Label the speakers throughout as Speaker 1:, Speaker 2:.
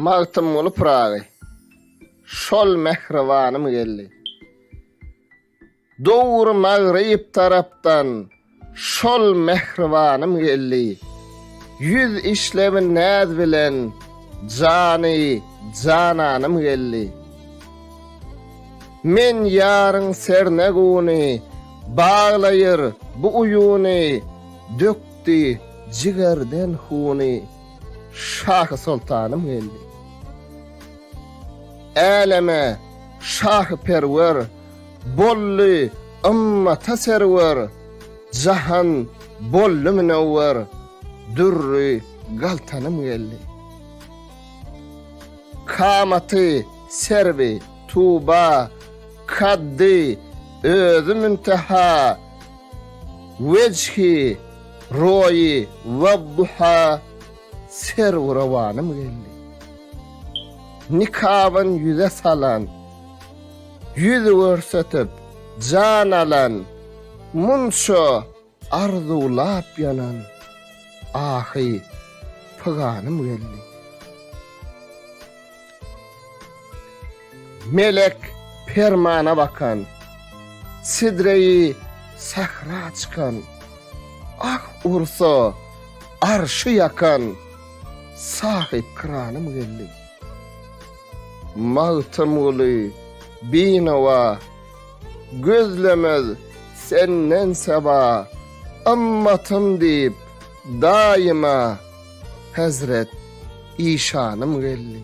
Speaker 1: Magtymguly Pyragy, Şol mähribanym geldi. Dogry magryp tarapdan şol mähribanym geldi. Ýüz işlewi näz bilen jany jananym geldi. Men ýaryň serneguny baglaýyr bu uýuny dökdi jigerden huny şahy soltanym geldi. Äleme şahy perwer Boldy ymmata serwer, Jahan boldy münewwer, Dürri galtanym geldi. Kamaty serwi tuba, Kaddy özi münteha, Wejhi roýy wed-duha, Serwi rowanym geldi. Nikabyn ýüze salan, Ýüz görsetip, jan alan, Munça arzuwlap ýanan, Ahy, pyganym geldi. Melek permana bakan, Sidreýi sähra çykan, Ah ursa, arşy ýakan, Sahypkyranym geldi. Magtymguly, binowa, Gözlemez senden seba, Ymmatym diýip, daýyma, Hezret işanym geldi.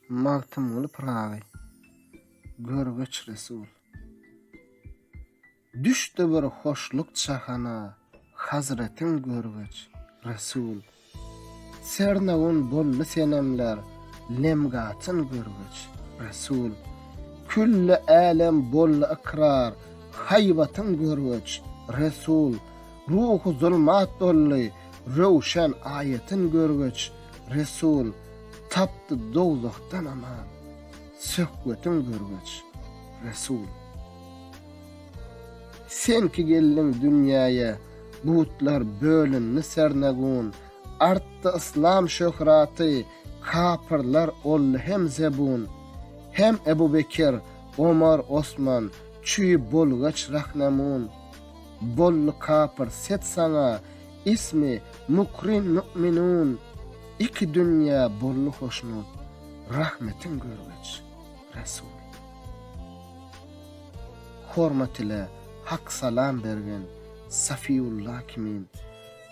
Speaker 2: Magtymguly Pyragy, Görgeç Resul. Düşdi bir hoşluk jahana, Hazretiň görgeç, Resul. Sernagun boldy senemler, Lemgatyn görgeç, Resul. Külli älem boldy ykrar, Haýbatyň görgeç, Resul. Ruhy zulmat boldy, Röwşen aýatyn görgeç, Resul. Tapdy dowzahdan aman, Söhbetiň görgeç, Resul. Sen ki geldiň dünýäýe, Butlar bölündi sernegun. Artdy yslam şöhraty, Kapyrlar oldy hem zebun. Hem Ebu Bekir, Omar, Osman, Çüý bolgaç rahnemun. Boldy kapyr set saňa, Ismi mukrin mü'minun. Iki dünýä boldy hoşnut, Rahmetiň görgeç, Resul. Hormat ile Hak salam bergen Safiulla kimin,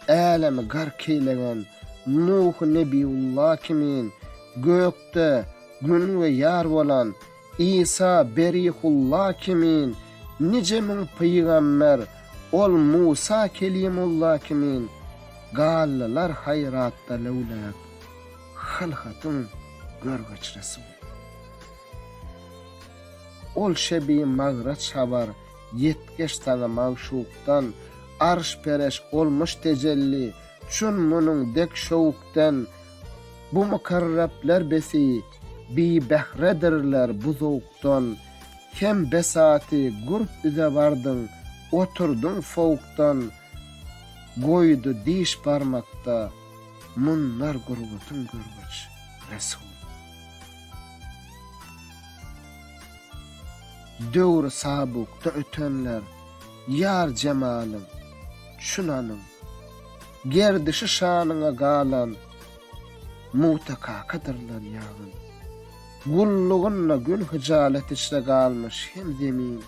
Speaker 2: Älemi gark eýlegen Nuhy Nebiulla kimin, Gökde Gün we ýar bolan Isa Berihulla kimin, Nije müň pygamber ol Musa Kelimulla kimin, Galdylar haýratda löwläp, Hylhatyň görgeç Resul. Ol şebi magraç habar ýetgeç saňa magşukdan, Arş-pereş olmuş tejelli, çün munuň dek şowukdan, Bu mukarrepler besi bibähredirler bu zowkdan, Hem besaty gurp üze bardyň, oturdyň fowkdan, Goýdy diş barmakda munlar gurbatyň görgeç, Resul. Döwri sabukda ötenler, Ýar jemalyň, çün anyň. Gerdişi şanyňa galan, Mutakakadyrlar ýagyn. Gullugynda gün hyjalat içre galmyş hem zemin,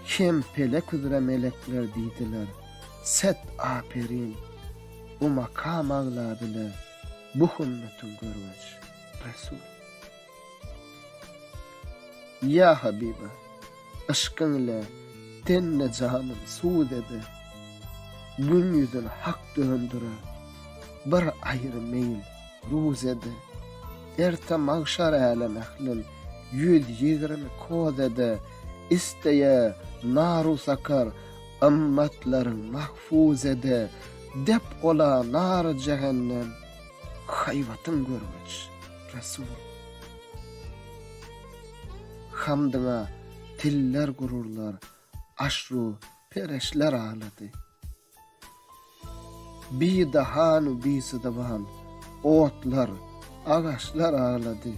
Speaker 2: Hem pelek üzre melekler diýdiler, Set aperin, bu makam agla bile, Bu hümmetiň görgeç, Resul. Ýa Habiba, yşkyň ile tende janym suz ede, Gün ýüzün hak döndüre, bir aýry meýil ruz ede, Erte magşar älem ählin 120 koz ede, Isteýe nar-u sakar ymmatlaryň mahfuz ede, Dep ola nar-y jähennem haýbatyň görgeç. Resul. Hamdyňa tiller gururlar, aşru. Pereşler aglady. Bidahan-u bizyban otlar, agaçlar aglady.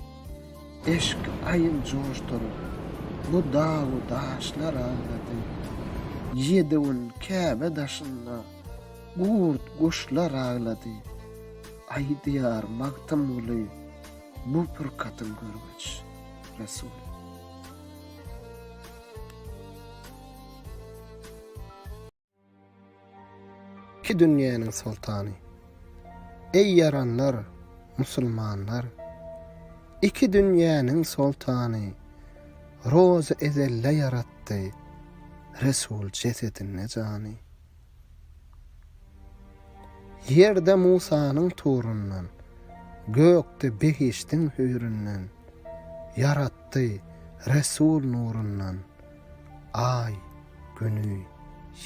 Speaker 2: Eşk aýyn joşduryp, bu dag-u daşlar aglady. Ýedi gün Käbe daşynda gurt, guşlar aglady. Aýdýar Magtymguly bu purkatyň görgeç, Resul. Ki dünýäniň soltany. Eý ýaranlar, musulmanlar! Iki dünýäniň soltany Rozy ezelde ýaratdy Resul jesedinde jany. Ýerde Musanyň turundan, Gökde behişdiň hüýründen Ýaratdy Resul nurundan Aý, Güni,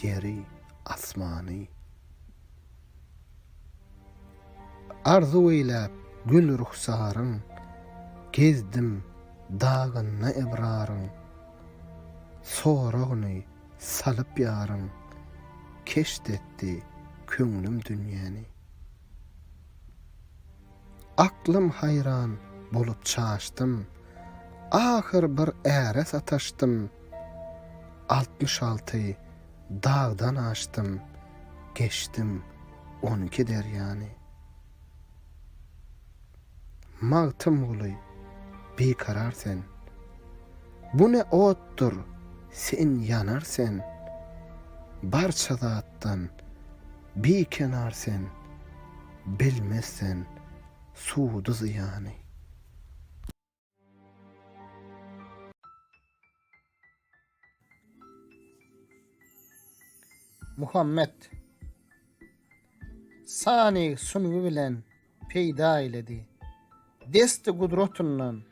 Speaker 2: Ýeri, asmany. Arzuw eýläp gül ruhsaryň, Gezdim dagynda ebraryň. Soragyny salyp ýaryň, Keşt etdi köňlüm dünýäni. Aklym haýran bolup çaşdym, Ahyr bir äre sataşdym. 66 dagdan aşdym, Geçdim on iki derýany. Magtymguly, bikarar sen. Bu ne otdur, sen ýanar sen. Barça zatdan bikenar sen. Bilmez sen sudy zyýany. Muhammet Sany sungy bilen peýda eýledi. Desti gudratyndan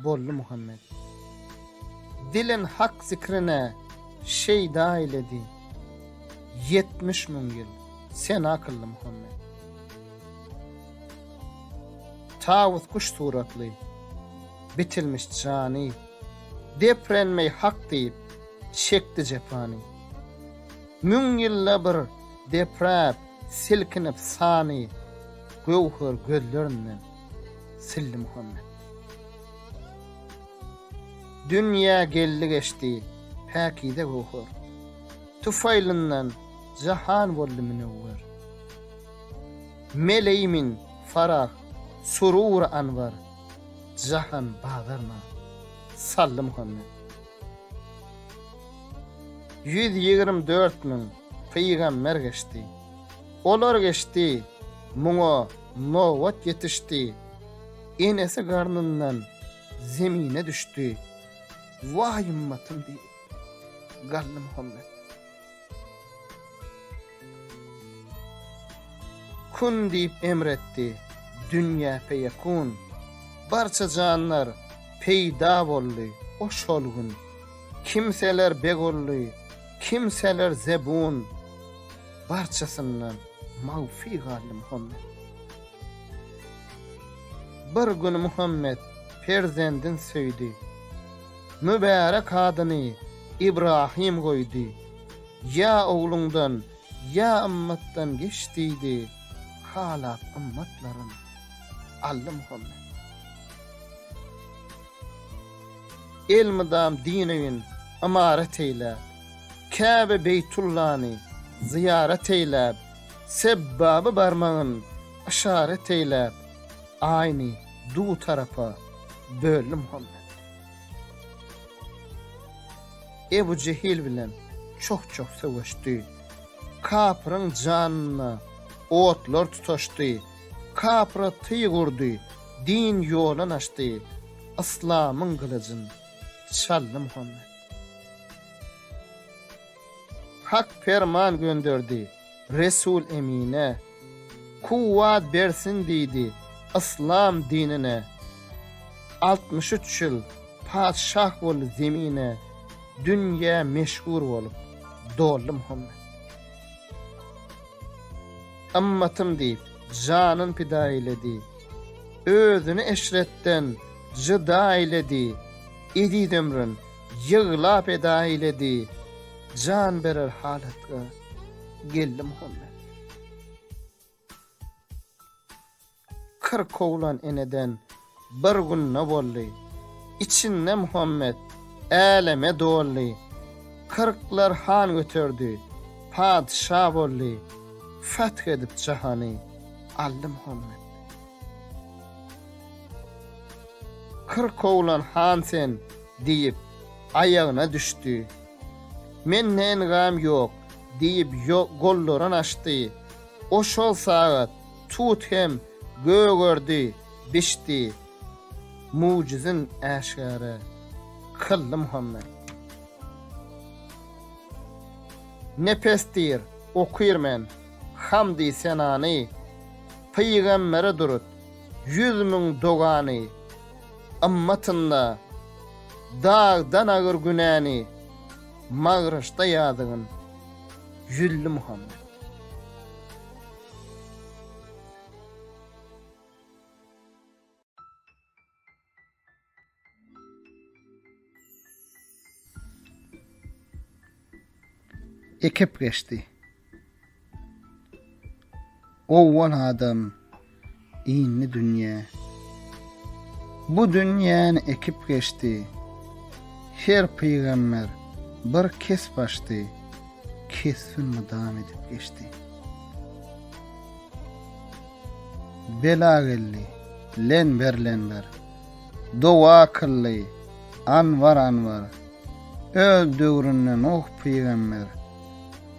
Speaker 2: boldy Muhammet. Dilin Hak zikrine şeýda eýledi. 70 müň ýyl sena kyldy Muhammet. Tawus guş suratly, bitilmiş jany, Deprenmeý Hak diýip, çekdi jepany. Müň ýylda bir depräp, silkinip sany, Göwher gözlerinden sildi Muhammet. Dünýä geldi geçdi päkize göwher, Tufaýlyndan jahan boldy münewwer. Meleýmin farah, surur anwar, Jahan bazaryna saldy Muhammet. 124 müň pygamber geçdi. Olar geçdi, muňa nobat ýetişdi. Enesi garnyndan zemine düşdi. Waý ymmatym diýip, galdy Muhammet. Kun diýip emretdi, dünýä peýekun. Barça janlar peýda boldy o şol gün. Kimseler beg oldy, kimseler zebun. Barçasyndan magfy galdy Muhammet. Bir gün Muhammet perzendin söýdi. Mübärek adyny Ibrahym goýdy. Ýa ogluňdan, ýa ymmatdan geç diýdi, halap ymmatlaryn aldy Muhammet. Elmydam din öýün ymarat eýläp, Käbe Beýtullany zyýarat eýläp, Sebbaby barmagyn yşarat eýläp, Aýny du tarapa böldi Muhammet. Ebu Jehil bilen çoh-çoh söweşdi. Kapyryň janyna otlar tutaşdy. Kapyra tyg urdy, din ýolun açdy. Yslamyň gylyjyn çaldy Muhammet. Hak perman gönderdi Resul Emine. Kuwwat bersin diýdi yslam dinine. 63 ýyl patyşah boldy zemine, Dünýä meşhur bolup doldy Muhammet. Ymmatym diýip janyn pida eýledi, Özüni eşretden jyda eýledi, Eziz ömrün ýyglap eda eýledi. Jan berer halatga geldi Muhammet. 40 oglan eneden bir günde boldy. Içinde Muhammet äleme doldy. Kyrklar han göterdi, patyşa boldy. Fath edip jahany aldy Muhammet. 40 oglan han sen diýip, aýagyna düşdi. Mende engam ýok diýip, gollaryn açdy. O şol sagat tut hem gögerdi, bişdi. Mugjyzyn äşgäre kyldy Muhammet. Nepes diýr, okyr men hamdy-senany, Pygambere durut 100 000 dogany, Ymmatynda dagdan agyr günäni, Magraçda ýazygyn ýülli Muhammet. Ekip geçdi. Owwal adam indi dünýä. Bu dünýäni ekip geçdi. Her pygamber bir kesp açdy, kesbin mydam edip geçdi. Bela geldi, lenber-lenber. Doga kyldy, anbar-anbar. Öz döwründe Nuh pygamber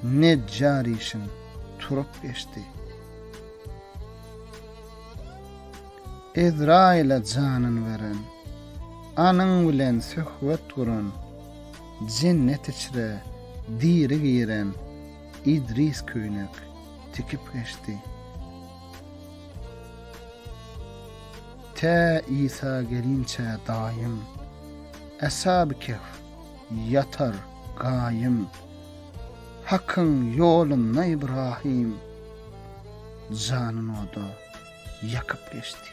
Speaker 2: Nejjar işin turup geçdi. Ezraýyla janyn beren, Anyň bilen söhbet guran, Jennet içre diri giren Idris köýnek tikip geçdi. Tä Isa gelinçä daýym, Äshaby Kehf ýatar gaýym. Hakyň ýolunda Ybrahym janyn oda ýakyp geçdi.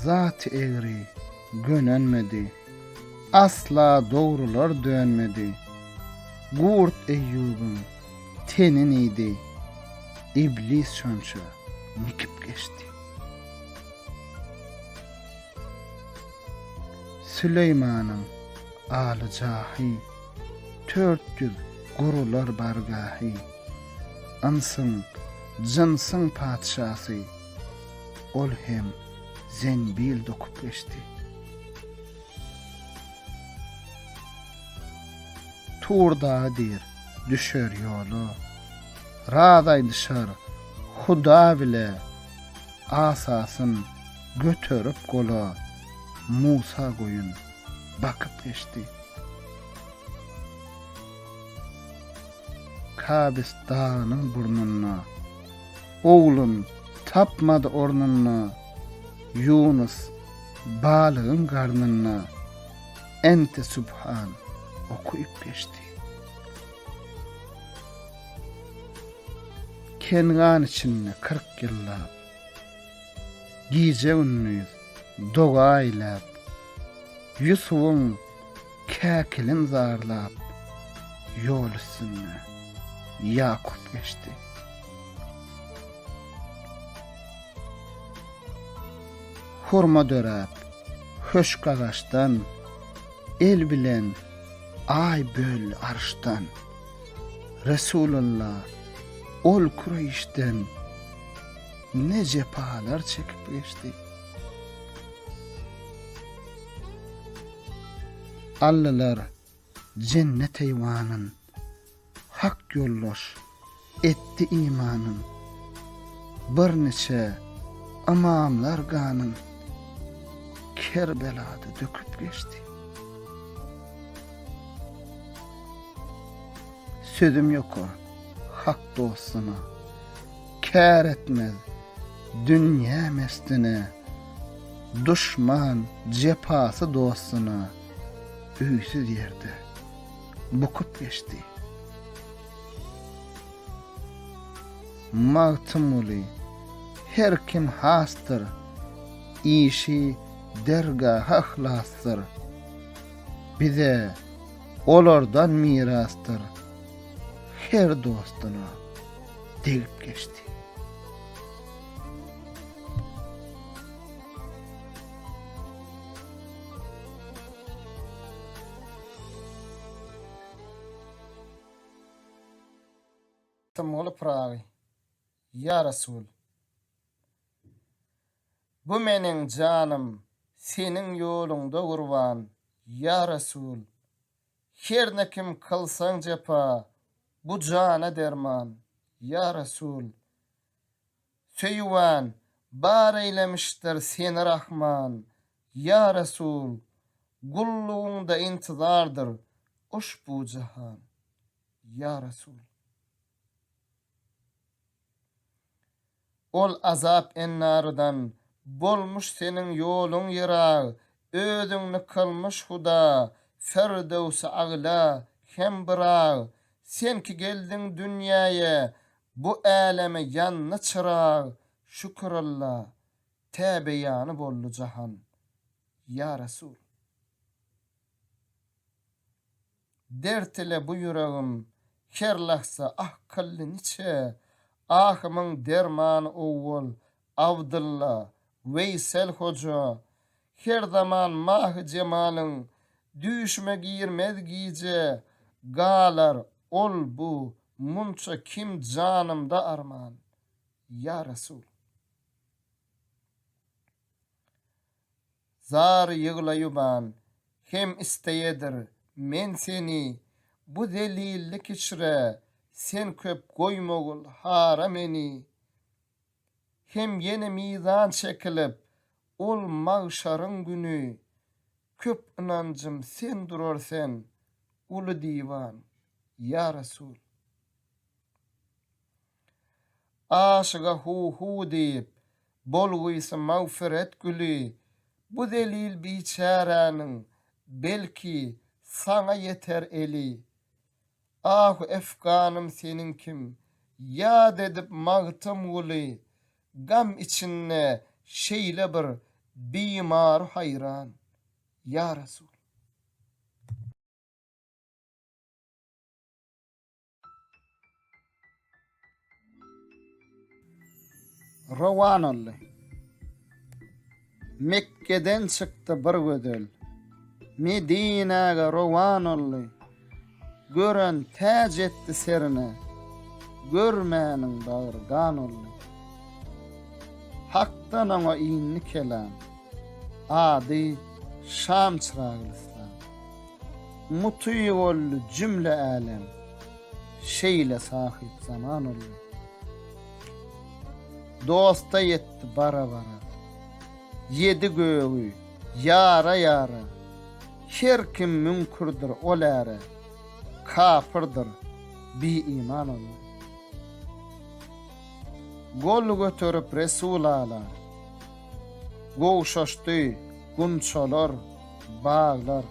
Speaker 2: Zat egri gönenmedi, Asla dogrular dönmedi. Gurt Eýýubyň tenin iýdi, Iblis şonça nikip geçdi. Süleýmanyň aly jahy, 400 gurular bargahy. Ynsyň, jynsyň patyşasy, Ol hem zenbil dokup geçdi. Tur dagy diýr, düşer ýola. Raz aýdyşar Huda bile, Asasyn göterip gola, Musa goýun bakyp geçdi. Kabis dagynyň burnunda, Oglun tapmady ornunda, Ýunus balygyň garnynda, Ente Subhan okyp geçdi. Kengan içinde 40 ýyllap, Gije-gündiz doga eýläp, Ýusubyň käkilin zarlap, Ýol üstünde Ýakup geçdi. Hurma döräp, höşk agaçdan, El bilen Aý böldi arşdan. Resulalla ol Kureýşden Ne jepalar çekip geçdi. Aldylar jennet eýwanyn, Hak ýoldaş etdi imanyn. Birniçe ymamlar ganyn Kerbelada döküp geçdi. Sözüm ýokar Hak dostuna, Kär etmez dünýä mestine, Duşman jepasy dostuna, Öýsüz ýerde bukup geçdi. Magtymguly, her kim hasdyr, Işi dergaha yhlasdyr. Bize olardan mirasdyr, her dostuna degip geçdi. Magtymguly Pyragy, Ýa Resul! Bu meniň janym Seniň ýoluňda gurban, Ýa Resul! Herne kim kylsaň jepa, bu jana derman, Ýa Resul! Söýüwan, bar eýlemişdir Seni Rahman, Ýa Resul! Gullugyňda intizardyr uşbu jahan, Ýa Resul! Ol azap ennarydan, bolmuş seniň ýoluň ýyrag, Özüňni kylmyş Huda, Firdöwsi agla hem byrag, Sen ki geldiň dünýäýe, bu äleme ýandy çyrag, Şükür Alla, tä beýany boldy jahan, ýa Resul. Dert ile bu ýüregim her lahza ah kyldy niçe, Ahymyň dermany owwal Abdylla, Weýsel hoja. Her zaman mahy jemalyň düýşüme girmez gije, Galar ol bu munça kim janymda arman, ýa Resul. Zar ýyglaýuban, hem isteýedir men seni, Bu zelillik içre sen köp goýmagyl hara meni. Hem ýene mizan çekilip, ol magşaryň güni, Köp ynanjym sen durar sen, uly diwan, ýa Resul. Aşyga hu-hu diýip, bolgysy magfyret güli, Bu zelil biçäräniň, belki, saňa ýeter eli. Ahu-efganym seniň kim, ýat edip Magtymguly, Gam içinde şeýle bir bimary-haýran, ýa Resul. Rowan oldy. Mekgeden çykdy bir gözel. Medinäge rowan oldy. Gören täç etdi serine. Görmäniň bagry gan oldy. Hakdan oňa indi kelam. Ady Şam çyragyl yslam. Mutyg oldy jümle älem. Şeýle sahyp zaman oldy. Dosta ýetdi bara-bara. Ýedi gögi ýara-ýara. Her kim müňkürdir ol äre. Kapyrdyr, bi-iman oldy. Gol göterip Resul Ala. Gowşaşdy gunçalar, baglar.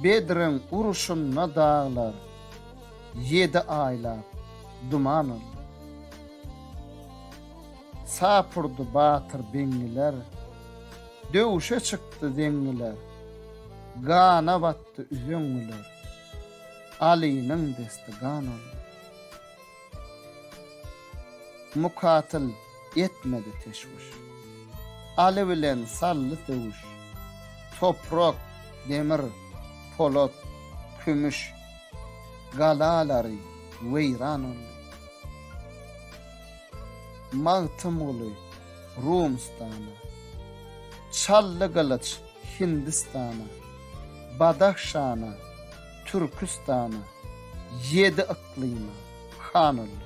Speaker 2: Bedriň uruşynda daglar ýedi aýlap duman oldy. Sap urdy batyr beňňiler, Döwşe çykdy zeňňiler, Gana batdy üzeňňiler, Alynyň desti gan oldy. Mukatyl etmedi teşwüş. Aly bilen saldy söwüş. Toprak, demir, polat, kümüş, Galalary weýran oldy. Magtymguly Rumstana, Çaldy gylyç Hindistana, Badahşana, Türküstana, Ýedi yklyma han oldy.